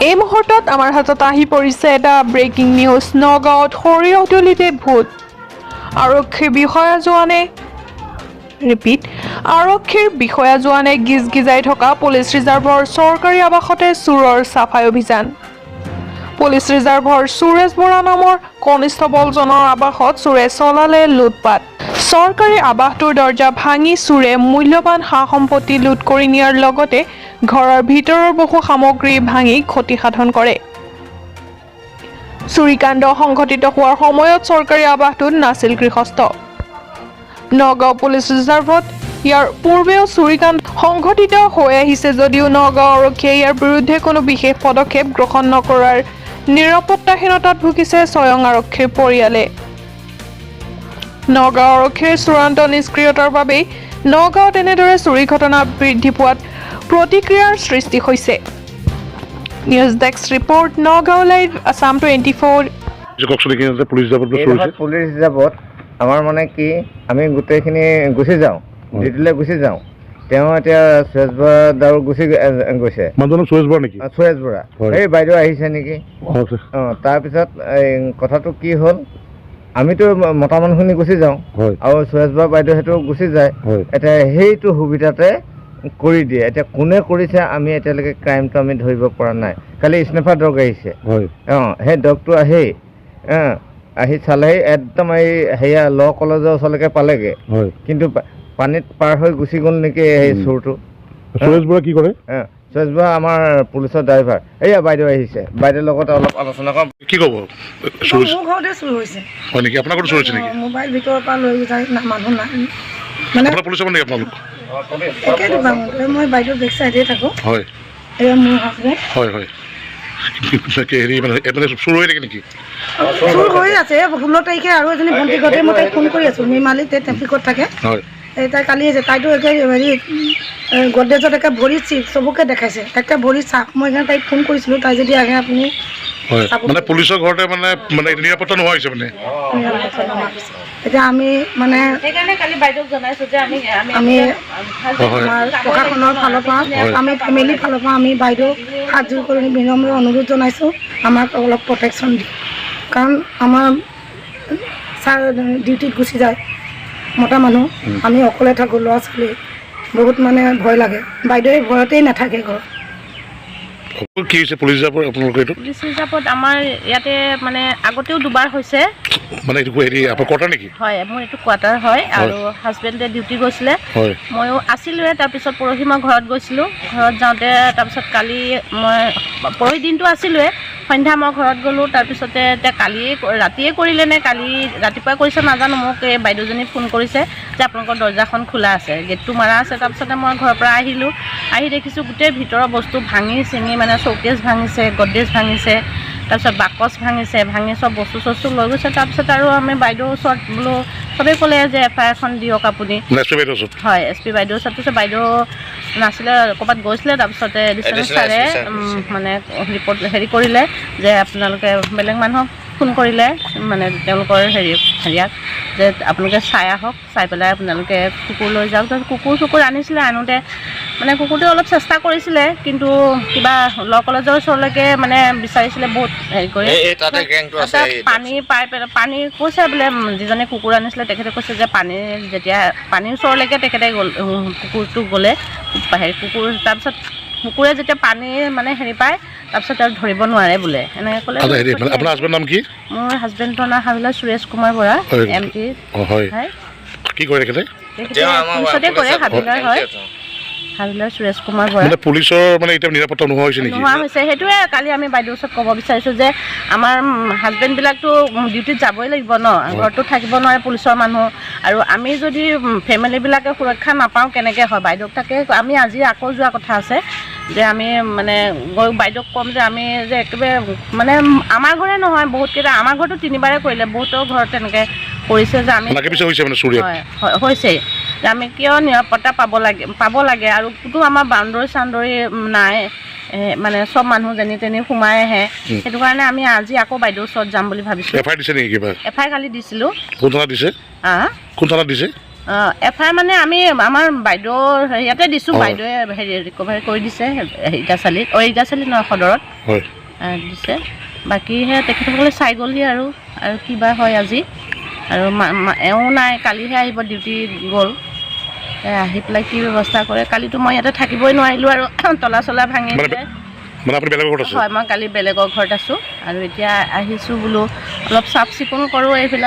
এই মুহূৰ্তত আমাৰ হাতত আহি পৰিছে এটা ব্ৰেকিং নিউজ। নগাঁৱত সৰিয়হতলিতে ভূত। আৰক্ষীৰ বিষয়া জোৱানে, ৰিপিট, আৰক্ষীৰ বিষয়া জোৱানে গিজ গিজাই থকা পুলিচ ৰিজাৰ্ভৰ চৰকাৰী আৱাসতে চোৰৰ চাফাই অভিযান। পুলিচ ৰিজাৰ্ভৰ সুৰেশ বৰা নামৰ কনিষ্টবলজনৰ আৱাসত চোৰে চলালে লুটপাত। চৰকাৰী আৱাসটোৰ দৰ্জা ভাঙি চোৰে মূল্যৱান সা সম্পত্তি লুট কৰি নিয়াৰ লগতে ঘৰৰ ভিতৰৰ বহু সামগ্ৰী ভাঙি ক্ষতি সাধন কৰে। চুৰিকাণ্ড সংঘটিত হোৱাৰ সময়ত চৰকাৰী আৱাসটোত নাছিল গৃহস্থ। নগাঁও পুলিচ ৰিজাৰ্ভত ইয়াৰ পূৰ্বেও চুৰিকাণ্ড সংঘটিত হৈ আহিছে যদিও নগাঁও আৰক্ষীয়ে ইয়াৰ বিৰুদ্ধে কোনো বিশেষ পদক্ষেপ গ্ৰহণ নকৰাৰ নিৰাপত্তাহীনতাত ভুগিছে স্বয়ং আৰক্ষীৰ পৰিয়ালে। নগাঁও আৰক্ষীৰ চূড়ান্ত নিষ্ক্ৰিয়তাৰ বাবেই নগাঁৱত এনেদৰে চুৰি ঘটনা বৃদ্ধি পোৱাত প্ৰতিক্ৰিয়াৰ সৃষ্টি হৈছে। News desk report, Nagaon live, Assam 24। কওকচোন, এইখিনি পুলিচ ৰিজাৰ্ভত চুৰ এইডোখৰত হৈছে? পুলিচ ৰিজাৰ্ভত আমাৰ মানে কি, আমি গোটেইখিনি গুচি যাওঁ, ডিউটিলৈ গুচি যাওঁ। তেওঁ এতিয়া সুৰেশ বৰা দাও গুচি গৈছে। মানুহজনৰ সুৰেশ বৰা নেকি? সুৰেশ বৰা। এই বাইদেউ আহিছে নেকি? অঁ, তাৰপিছত এই কথাটো কি হ'ল, আমিতো মতা মানুহখিনি গুচি যাওঁ আৰু সুৰেশ বৰা বাইদেউ সেইটো গুচি যায়। এতিয়া সেইটো সুবিধাতে কৰি দিয়ে। এতিয়া কোনে কৰিছে, আমি এতিয়ালৈকে ক্ৰাইমটো আমি ধৰিব পৰা নাই। কালি স্নেফাৰ ডগ আহিছে। অঁ, সেই ডগটো আহি আহি চালেহি, একদম এই সেয়া ল' কলেজৰ ওচৰলৈকে পালেগৈ। কিন্তু পানীত পাৰ হৈ গুচি গ'ল নেকি সেই চোৰটো। সুৰেশ বৰা কি কৰে? সুৰেশ বৰা আমাৰ পুলিচৰ ড্ৰাইভাৰ। এইয়া বাইদেউ আহিছে, বাইদেউৰ লগত অলপ আলোচনা কৰম। কি ক'ব সুৰেশ? মোৰ ঘৰতে চুৰ হৈছে। হয় নেকি? আপোনাৰ ঘৰতো চুৰ হৈছে নেকি? অ, মোবাইল ভিতৰৰ পৰা লৈ যায় না, মানুহ নাই মানে। আপোনাৰ পুলিচৰ নেকি আপোনালোক? একে দোকানতে, মই বাইদেউ বেক চাইডে থাকোঁ। এয়া মোৰ হাজবেণ্ড। হয় হয় কি হেৰি মানে মানে চুৰ হৈ থাকে নেকি? চুৰ হৈ আছে। 16 তাৰিখে আৰু এজনী ভণ্টি ঘৰতে, মই তাইক ফোন কৰি আছোঁ, নিৰ্মালী, তাই ট্ৰেফিকত থাকে। এই তাই কালি আহিছে, তাইতো একে হেৰি গডৰেজত একে ভৰি চিপ চবকে দেখাইছে, একে ভৰি চাপ। মই সেইকাৰণে তাইক ফোন কৰিছিলোঁ, তাই যদি আহে আপুনি চাব। মানে পুলিচৰ ঘৰতে মানে মানে নিৰাপত্তা নোহোৱা হৈছে মানে। নিৰাপত্তা নোহোৱা হৈছে। এতিয়া আমি মানে সেইকাৰণে কালি বাইদেউক জনাইছো যে আমি আমি আমি হয় আমাৰ প্ৰশাসনৰ ফালৰ পৰা, আমি ফেমিলিৰ ফালৰ পৰা আমি বাইদেউ হাতযোৰ কৰি বিনম্ৰ অনুৰোধ জনাইছোঁ, আমাক অলপ প্ৰটেকশ্যন দিয়ক। কাৰণ আমাৰ ছাৰ ডিউটিত গুচি যায়, মতা মানুহ, আমি অকলে থাকোঁ, ল'ৰা ছোৱালী, বহুত মানে ভয় লাগে। বাইদেৱে ভয়তেই নাথাকে ঘৰত। কি হৈছে পুলিচ ৰিজাৰ্ভৰ আপোনালোকৰ এইটো? পুলিচ ৰিজাৰ্ভত আমাৰ ইয়াতে মানে আগতেও দুবাৰ হৈছে। মানে এইটো হেৰি আপোনাৰ কোৱাৰ্টাৰ নেকি? হয়, মোৰ এইটো কোৱাৰ্টাৰ হয় আৰু হাজবেণ্ডে ডিউটি গৈছিলে, ময়ো আছিলোঁৱে। তাৰপিছত পৰহি মই ঘৰত গৈছিলোঁ। ঘৰত যাওঁতে তাৰপিছত কালি মই পৰহি দিনটো আছিলোঁৱে, সন্ধ্যা মই ঘৰত গ'লোঁ। তাৰপিছতে এতিয়া কালিয়ে ৰাতিয়ে কৰিলে নে কালি ৰাতিপুৱাই কৰিছে নাজানো, মোক এই বাইদেউজনী ফোন কৰিছে যে আপোনালোকৰ দৰ্জাখন খোলা আছে, গেটটো মাৰা আছে। তাৰপিছতে মই ঘৰৰ পৰা আহিলোঁ, আহি দেখিছোঁ গোটেই ভিতৰৰ বস্তু ভাঙি চিঙি, মানে চৌকেছ ভাঙিছে, গডৰেজ ভাঙিছে, তাৰপিছত বাকচ ভাঙিছে, ভাঙি চব বস্তু চস্তু লৈ গৈছে। তাৰপিছত আৰু আমি বাইদেউৰ ওচৰত বোলো, চবেই ক'লে যে এফ আই আৰখন দিয়ক আপুনি। মানে এছ পি বাইদেউৰ ওচৰত? হয়, এছ পি বাইদেউ ওচৰত। তাৰপিছত বাইদেউ নাছিলে, ক'ৰবাত গৈছিলে। তাৰপিছতে এডিশ্যনেল ছাৰে মানে ৰিপৰ্ট হেৰি কৰিলে যে আপোনালোকে বেলেগ মানুহক ফোন কৰিলে, মানে তেওঁলোকৰ হেৰি হেৰিয়াক যে আপোনালোকে চাই আহক, চাই পেলাই আপোনালোকে কুকুৰ লৈ যাওক। তাৰপিছত কুকুৰ চুকুৰ আনিছিলে, আনোতে মানে কুকুৰটোৱে অলপ চেষ্টা কৰিছিলে, কিন্তু কিবা ল' কলেজৰ ওচৰলৈকে মানে বিচাৰিছিলে বহুত হেৰি কৰি। তাতে পানী পাই পেলাই, পানী কৈছে বোলে, যিজনে কুকুৰ আনিছিলে তেখেতে কৈছে যে পানী যেতিয়া পানীৰ ওচৰলৈকে তেখেতে গ'ল, কুকুৰটো গ'লে হেৰি কুকুৰ, তাৰপিছত কুকুৰে যেতিয়া পানী মানে হেৰি পায়, তাৰপিছত আৰু ধৰিব নোৱাৰে বোলে, এনেকৈ ক'লে। আচ্ছা, হেৰি মানে আপোনাৰ হাজবেণ্ড নাম কি? মোৰ হাজবেণ্ডৰ নাম হাবিলা সুৰেশ কুমাৰ বৰা। M T. অঁ হয়। হয়। কি কৰে তেখেতে? তেখেতে পুলিচতে কৰে, হাবিলাৰ হয়, হাবিলাৰ সুৰেশ কুমাৰ বৰা। মানে পুলিচৰ মানে এতিয়া নিৰাপত্তা নোহোৱা হৈছে নেকি? নোহোৱা হৈছে। সেইটোৱে কালি আমি বাইদেউৰ ওচৰত ক'ব বিচাৰিছোঁ যে আমাৰ হাজবেণ্ডবিলাকতো ডিউটিত যাবই লাগিব ন, ঘৰততো থাকিব নোৱাৰে পুলিচৰ মানুহ। আৰু আমি যদি ফেমিলিবিলাকে সুৰক্ষা নাপাওঁ কেনেকৈ হয়? বাইদেউক তাকে আমি আজি আকৌ যোৱা কথা আছে যে আমি মানে গৈ বাইদেউক ক'ম যে আমি যে একেবাৰে মানে আমাৰ ঘৰে নহয়, বহুতকেইটা, আমাৰ ঘৰতো তিনিবাৰে কৰিলে, বহুতৰ ঘৰত তেনেকৈ কৰিছে যে আমি মানে আগে পিছে হৈছে মানে চুৰি? হয়, হৈছে যে আমি কিয় নিৰাপত্তা পাব লাগে আৰু কোনো আমাৰ বাউণ্ডৰী চাউণ্ডৰী নাই, মানে চব মানুহ যেনি তেনি সোমাই আহে। সেইটো কাৰণে আমি আজি আকৌ বাইদেউৰ ওচৰত যাম বুলি ভাবিছোঁ। এফ আই দিছে নেকি কিবা? এফ আই কালি দিছিলোঁ। কোন থানাত দিছে? হা? কোন থানাত দিছে? এফ I R মানে আমি আমাৰ বাইদেউৰ ইয়াতে দিছোঁ। বাইদেৱে হেৰি ৰিকভাৰী কৰি দিছে ইটাচালিত, অ' ইটাচালিত নহয়, সদৰত দিছে। বাকী সেয়া তেখেতসকলে চাই গ'লহি আৰু আৰু কিবা হয় আজি আৰু এওঁ নাই, কালিহে আহিব, ডিউটি গ'ল। আহি পেলাই কি ব্যৱস্থা কৰে। কালিতো মই ইয়াতে থাকিবই নোৱাৰিলোঁ আৰু তলা চলা ভাঙি দিলে। মানে আপুনি বেলেগৰ ঘৰত আছে? হয়, মই কালি বেলেগৰ ঘৰত আছোঁ আৰু এতিয়া আহিছোঁ, বোলো অলপ চাফ চিকুণ কৰোঁ এইবিলাক।